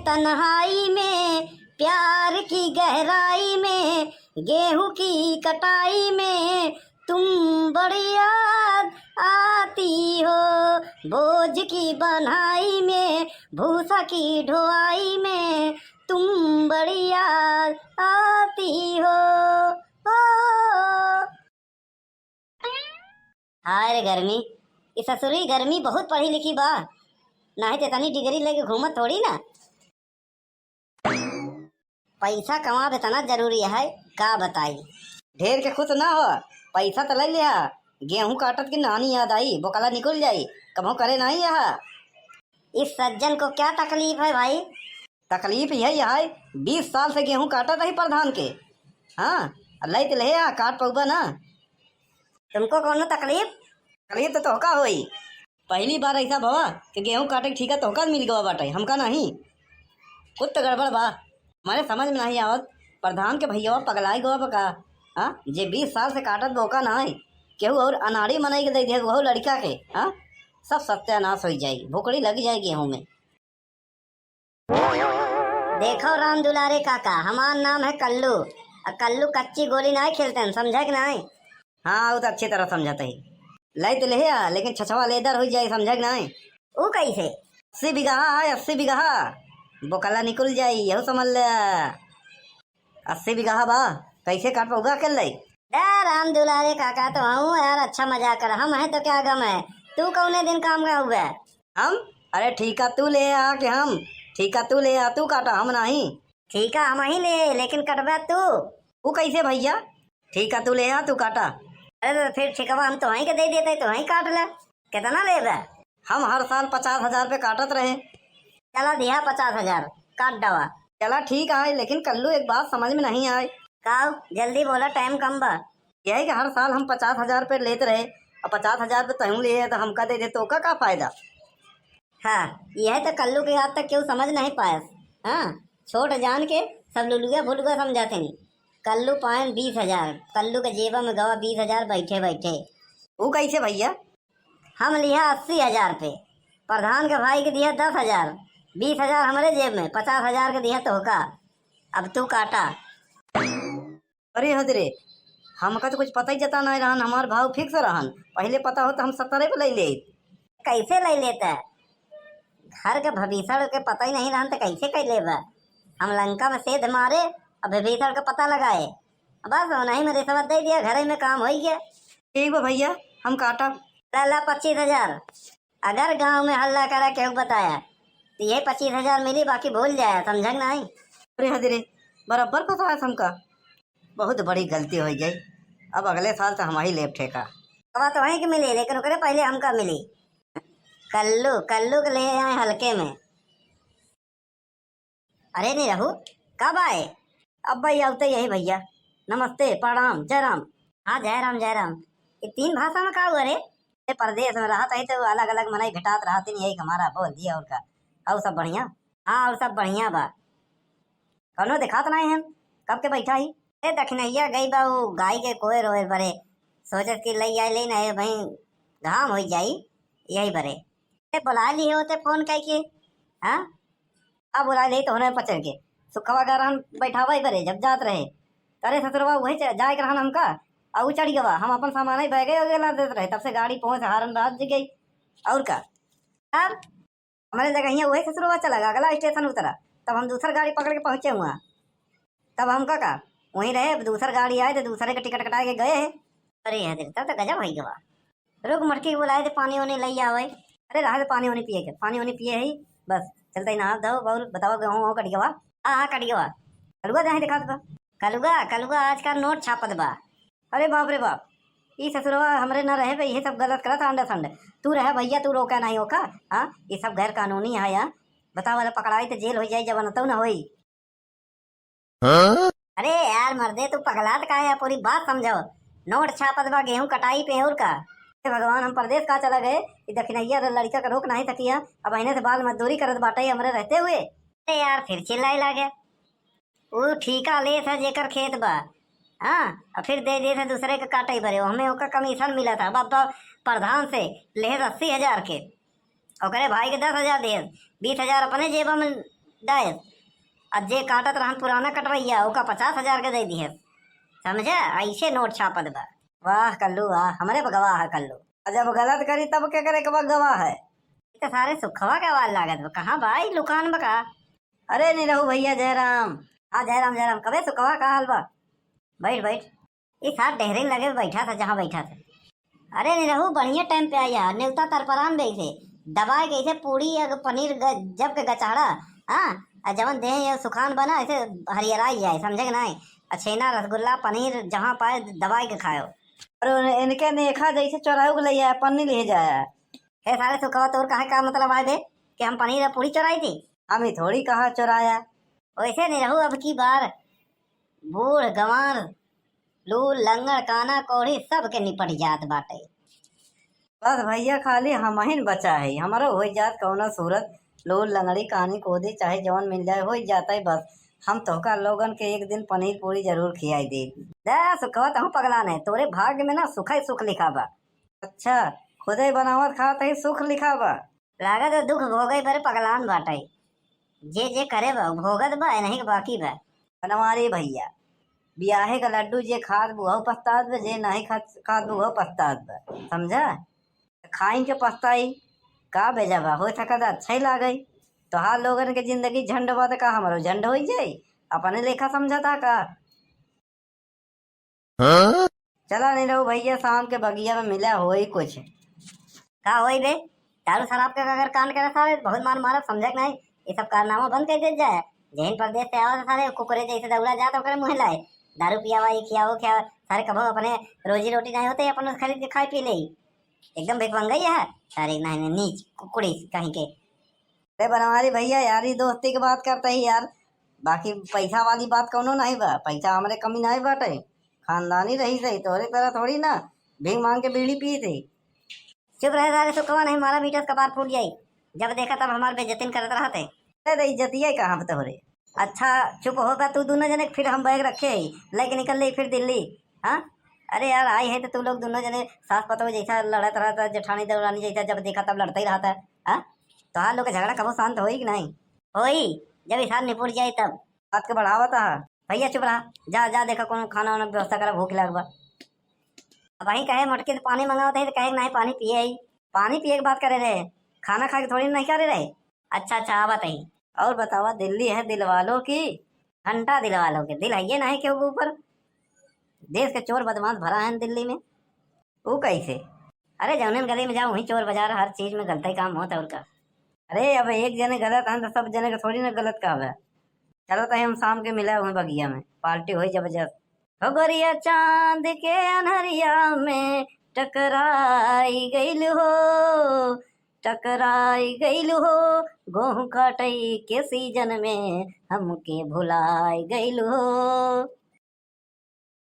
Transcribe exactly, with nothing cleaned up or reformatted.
तन्हाई में, प्यार की गहराई में, गेहूं की कटाई में तुम बड़ी याद आती हो। बोझ की बन्हाई में, भूसा की ढोआई में तुम बड़ी याद आती हो। ओ। हाय रे गर्मी, ई ससुरी गर्मी बहुत पढ़ी लिखी बा, नाहीं त इतनी डिग्री लेके घूमत थोड़ी ना। पैसा कमाब इतना जरूरी है, का बताई। ढेर के खुश ना हो, पैसा त ले लिया, गेहूं काटत की नानी याद आई, बोकला निकल जाई, कबहूँ करे नाहीं यहा। इस सज्जन को क्या तकलीफ है भाई? तकलीफ यही है, बीस साल से गेहूं काटत रही प्रधान के, हाँ, अब लई त ले आ, काट पउबा ना। तुमको कौनो तकलीफ? तकलीफ तो तोहका होई। पहली बार ऐसा भवा कि गेहूं काटे के ठीका तोहका मिल गवा बाटे, हमका नहीं। कुछ तो गड़बड़ बा, हमारे समझ में नहीं आवत। प्रधान के भैया पगलाई गवा बा का? हाँ, जे बीस साल से काटत बा ओका ना है, केहू और अनाड़ी मनई के दे दिया, वहू लड़का के। हाँ, सब सत्यानाश हो जाई, भुकड़ी लग जाई गेहूं में। देखो राम दुलारे काका, हमार नाम है कल्लू। आ कल्लू कच्ची गोली नाहीं खेलते हैं, समझे कि नाहीं? हाँ, वो तो अच्छी तरह समझत ही। लई त ले आ, लेकिन छछवा लेदर हो जाए, समझे कि नाहीं? ऊ कैसे? अस्सी बीघा है, अस्सी बीघा। बोकला निकल जाई, यहू समझ ले। अस्सी बीघा बा, कैसे काट पउबा अकेले? ए राम दुलारे काका, तो हूँ यार, अच्छा मजाक कर, हम हैं तो क्या गम है, तू कौने दिन काम का हुआ? हम? अरे ठीका तू ले आ कि हम? ठीका तू ले आ, तू काटा, हम नहीं। ठीका हम ही ले, लेकिन कटबा तू। ऊ कैसे भैया? ठीका तू ले आ, तू काटा। अरे तो फिर ठीकवा हम तोहई के दे देते, तोहई काट ले। कितना लेबे? हम हर साल पचास हजार पे काटत रहे। चला दिया पचास हजार, काट दवा। चला ठीक आए, लेकिन कल्लू एक बात समझ में नहीं आए। काऊ, जल्दी बोला, टाइम कम बा। यही कि हर साल हम पचास हजार पे लेत रहे, अब पचास हजार पे तहूँ लिए तो हमका दे दे, तो का, का फायदा? हाँ, यह तो कल्लू के आज तक केहू समझ नहीं पायस। हाँ, छोट जान के सब लुलुआ फुलुआ समझाते नहीं। कल्लू पायन बीस हजार, कल्लू के जेबा में गवा बीस हजार बैठे बैठे। ऊ कैसे भैया? हम लिहा अस्सी हजार पे, प्रधान के भाई के दिया दस हजार, बीस हजार हमरे जेब में, पचास हजार के दिया तोहका। अब तू काटा। अरे हद रे, हमका तो कुछ पता ही चता नहीं रहन, हमार भाव फिक्स रहन, पहले पता होत हम सत्तरे पे ले लेत। कैसे ले लेता? घर के भभीषण के पता ही नहीं रहन तो कैसे कर लेबा? हम लंका में सेध मारे और भभीषण का पता लगाए, बस उन्हीं में रिश्वत दे दिया, घरे में काम हो गया। ठीक बा भैया, हम काटा। ला, ला पच्चीस हजार। अगर गांव में हल्ला करा केहू बताया, तो ये पच्चीस हजार मिली, बाकी भूल जाया, समझा कि नाहीं? अरे हद रे, बराबर फंसाया हमका। बहुत बड़ी गलती हो गई। अब अगले साल तो हम ही लेब ठेका। अब तो वहीं के मिली, लेकिन ओकरे पहले हमका मिली। कल्लू, कल्लू के ले आए हल्के में। अरे निरहू, कब आए? अब भाई आवते यही भैया। नमस्ते, प्रणाम, जय राम। हाँ, जय राम, जय राम। ये तीन भाषा में का हुआ रे? ये परदेश में रहत है तो अलग-अलग मनई भेटात रहत ही, यही हमारा बोल दिया और का। और सब बढ़िया? हाँ, और सब बढ़िया बा। कौनो देखात नाहीं है, कब के बैठा ही? ए दखिनैया गई बा उ गाय के कोयर ओयर बरे, सोचत कि लई आए, लेकिन ए भाई घाम होई जाई, यही बरे। ए बुला लिए होते फोन कई के, हाँ? अब बुला ले तो होने पचर के। सुखवा गा रहन बैठावा ही बरे, जब जात रहे। अरे ससुरवा वही च-, जाए के रहन हमका, आ उ चढ़ गवा, हम अपन सामान ही बैगे ओगे लाद देत रहे, तब से गाड़ी पहुँच हारन बाज गई। और का? अब हमरे जगहिया वही ससुरवा चला गा, अगला स्टेशन उतरा, तब हम दूसर गाड़ी पकड़ के पहुँचे हुआ। तब हमका का, वहीं रहे, अब दूसर गाड़ी आए तो दूसरे के टिकट कटाए के गए हैं। अरे यार, तब तो गजब होई गवा। रुक, मटकी के बुलाए थे, पानी वानी लई आवे। अरे रहा दे, पानी वानी पिए के, पानी वानी पिए ही, बस चलते ही नहा धो और बताओ, गेहूं वहूं कट गवा? हाँ, हाँ, कट गवा। कलुआ जाए दिखात बा। कलुआ, कलुआ आजकल नोट छापत बा। अरे बाप रे बाप, ई ससुरवा हमरे न रहे पे इहे सब गलत करत अंडा संड। तू रहे भैया, तू रोका नहीं ओका। हाँ, ये सब गैर कानूनी है यार। बताओ वाला पकड़ाई तो जेल हो जाए, जब न तो न होई। हाँ? अरे यार मर्दे, तू पगलात काहे है? पूरी बात समझो। नोट छापत बा, गेहूं कटाई पे और का? हे भगवान, हम परदेस का चला गए, ई दखिनैया लड़का के रोक नहीं सकिया। अब एने से बाल मजदूरी करत बाटे हमरे रहते हुए। अरे यार, फिर चिल्लाए लागे। ऊ ठीका लेत है जेकर खेत बा, हाँ, और फिर दे देत है दूसरे के काटे बरे, हमें ओकर कमीशन मिलत है। अब तो प्रधान से लेत अस्सी हजार के, ओकरे भाई के दस हजार देत, बीस हजार अपने जेबा में दस। अब जे काटत रहन पुराना कटवैया, ओका पचास हजार के दे दिहस। समझा? ऐसे नोट छापत बा। वाह कल्लू वाह, हमरे पे गवाह है कल्लू। और जब गलत करी तब के करे के बा गवाह है? ई तो सारे सुखवा के आवाज लागत बा। कहाँ बा ई लुकान बा का? अरे निरहू भैया जयराम। हाँ जयराम, जयराम। कबे सुखवा, का हाल बा? बैठ बैठ। ई साथ डेहरिन लगे बैठा था, जहाँ बैठा था। अरे निरहू, बढ़िया टाइम पे आया, नेवता तरपरान बे इसे दबाए के इसे पूड़ी या पनीर ग-, जब के गचाड़ा। हाँ, आ जवन देह ये सुखान बना इसे हरियराई जाए, समझे के नाई? आ छेना रसगुल्ला पनीर जहाँ पाए दबाए के खायो। और उन-, इनके नेखा जैसे चोराऊ के ले जाए, पन्नी ले जाए। हे सारे सुखवा, तोर कहे का मतलब आए बे कि हम पनीर और पूड़ी चोराई थी? हम ही थोड़ी कहा चोराया। वैसे निरहू, अब की बार बूढ़ गंवार, लूल लंगड़ काना कोढ़ी सबके निपट जात बाटे। बस भैया, खाली हमहिन बचा है, हमरो होइ जात कौनो सूरत। लूल लंगड़ी कानी कोदी चाहे जवन मिल जाए, होइ जात है बस। हम तोहका लोगन के एक दिन पनीर पूरी जरूर खियाई देब। दे सुखवा, तहूँ पगलान है, तोरे भाग्य में ना सुख ही सुख लिखा बा। अच्छा, खुदे बनावत खात ही सुख लिखा बा। लागत है दुख भोगे पर पगलान बाटे। जे जे करे बा, भोगत बा, नहीं के बाकी बा। बनवारी भैया, बियाहे का लड्डू जे खात बा, उहउ पछतात बा, जे नहीं खात, खात बा, उहउ पछतात बा। समझा? खाइन के पछताई का बेजा बा, हो सकत अच्छा ही लागे। तोहार लोगन के जिंदगी झंड बा, त का हमरो झंड होइ जाई? अपने लेखा समझता का? हाँ? चला निरहू भैया, शाम के बगिया में मिला होई कुछ। का होई बे? दारू शराब के अगर कांड करे सारे, बहुत मार मारब, समझे के नहीं? ये सब कारनामा बंद कर दे जाए। जहिन परदेश से आवा सारे, कुकुरे जैसे दौड़ा जात ओकरे मुँह लाए। दारू पियावा, ये खियावो, खियावा। सारे कबो अपने रोजी रोटी नहीं होते, अपन खरीद के खाए पी ले। एकदम भिखमंगई है सारे, नहीं, नहीं, नीच कुकुड़ी कहीं के। अरे बनवारी भैया, यारी दोस्ती के बात करते ही यार, बाकी पैसा वाली बात कौनो नहीं बा। पैसा हमरे कमी नहीं बाटे, खानदानी रही सही, तोरे तरह थोड़ी ना भीख मांग के बीड़ी पी थे। चुप रहे सारे सुखवा, नहीं मारा मीटर कपार फूट जाई। जब देखा तब हमार बेइज्जतिन करत रहत है। अरे इज्जतिया कहाँ पे तोहरे? अच्छा चुप होगा तू दोनों जने, फिर हम बैग रखे ही लेके निकल ले फिर दिल्ली। हाँ, अरे यार, आई है तो तू लोग दोनों जने सास पतोह जैसा लड़त रहता, जेठानी देवरानी जैसा, जब देखा तब लड़ते ही रहता है। हाँ, तोहार लोग के झगड़ा कबो शांत होई कि नहीं? होई, जब इसार निपुट जाए तब। बात के बढ़ावा था। भैया चुप रहा, जा, जा देखा कौन खाना वाना व्यवस्था करा, भूख लाग बा। अब वहीं कहे मोटकी से पानी मंगावत है तो कहे कि नहीं पानी पिए ही, पानी पिए के बात करे रहे, खाना खा के थोड़ी नहीं करे रहे। अच्छा, अच्छा, आवत ही। और बतावा, दिल्ली है दिल वालों की, घंटा दिल वालों के, दिल है ये नहीं के ऊपर। देश के चोर बदमाश भरा है दिल्ली में। वो कैसे? अरे जौनन गली में जाओ वहीं चोर बाजार, हर चीज में गलत ही काम होता है और का। अरे अब एक जने गलत है तो सब जने के थोड़ी ना गलत कहबे। चलो तो हम शाम के मिला हुए बगिया में, पार्टी होई जबरदस्त। हो गोरिया चांद के अनहरिया में टकराई गइल हो, टकराई गइल हो, गेहूं काटई के सीजन में हमके भुलाई गइल हो।